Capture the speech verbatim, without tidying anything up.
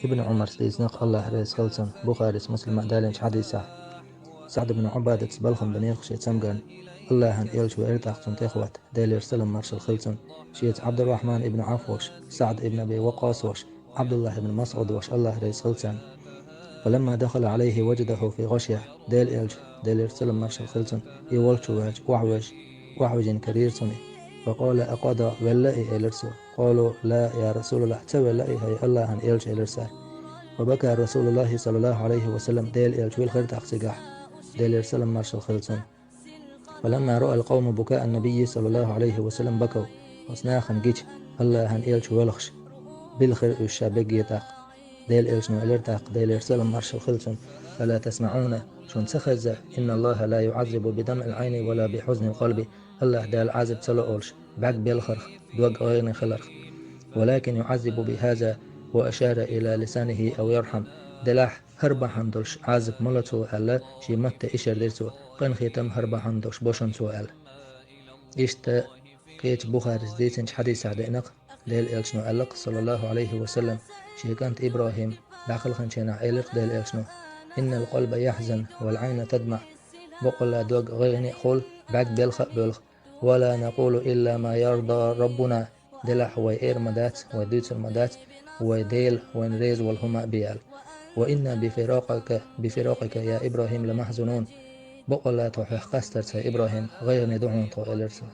Ибн Ӏумарс дийцинарг, Аллахь реза хилва цунна, Бухарис, Муслима далинчу хьадисехь. СаӀд ибн Ӏубадатас балхам бинера шен цамгарна, Аллахьан элча веара тӀаккха цунна тӀехватта, Делера салам маршалла хилла цунна, шеца Ӏабдуррахьман ибн Ӏавф волуш, СаӀд ибн Аби Ваккъас волуш, Ӏабдуллахь ибн МасӀуд волуш, Аллахь реза хилла царна. فلما دخل عليه وجده في غشية, Делан элча, Делера салам маршалла хилла цунна, и волчу ваьлча, охьавижина карийра цунна. فقال: أقضى, велла и, элира цо. قالوا: لا يا رسول الله, ца велла и, хӀай Аллахьан элча, элира цара. فبكى رسول الله صلى الله عليه وسلم, Делан элча вилхира тӀаккха цигахь, Делера салам маршалла хилла цунна. فلما رأى القوم بكاء النبي صلى الله عليه وسلم بكوا. Оцу нахана гича, Аллахьан элча воьлхуш, билхира уьш ша бегге тӀаккха. Делан элчано элира тӀаккха, Делера салам маршалла хилла цунна: فلا تسمعون, шуна ца хезза, إن الله لا يعذب بدمع العين ولا بحزن القلب, Аллахь Дала Ӏазап ца ло олуш, бӀаьрг белхарх, дог гӀайгӀане хиларх. ولكن يعذب بهذا, وأشار إلى لسانه أو يرحم, делахь хӀара бахьана долуш Ӏазап ма ло цо аьлла, шен матте ишар дира цо, къинхетам хӀара бахьана долуш бо шуна цо аьлла. Иштта кхечу Бухарис дийцинчу хьадисехь деана-кх, Делан элчано аьлла-кх, саллаллаху Ӏалайхи ва саллам, шен кӀант ИбрахӀим дӀакхелхинчу хенахь элира-кх Делан элчано: إن القلب يحزن والعين تدمع, бакъалла дог гӀайгӀане а хуьлу, бӀаьрг белха а боьлху, ولا نقول إلا ما يرضى ربنا, делахь вай эр ма дац, вай дуьйцур ма дац, вай Дела вайна реза волу хӀума а бен аьлла. وإنا بفراقك، بفراقك يا إبراهيم لمحزونون, бакъалла тхо хьоьх къастарца, хӀай ИбрахӀим, гӀайгӀане ду хьуна тхо, элира цо.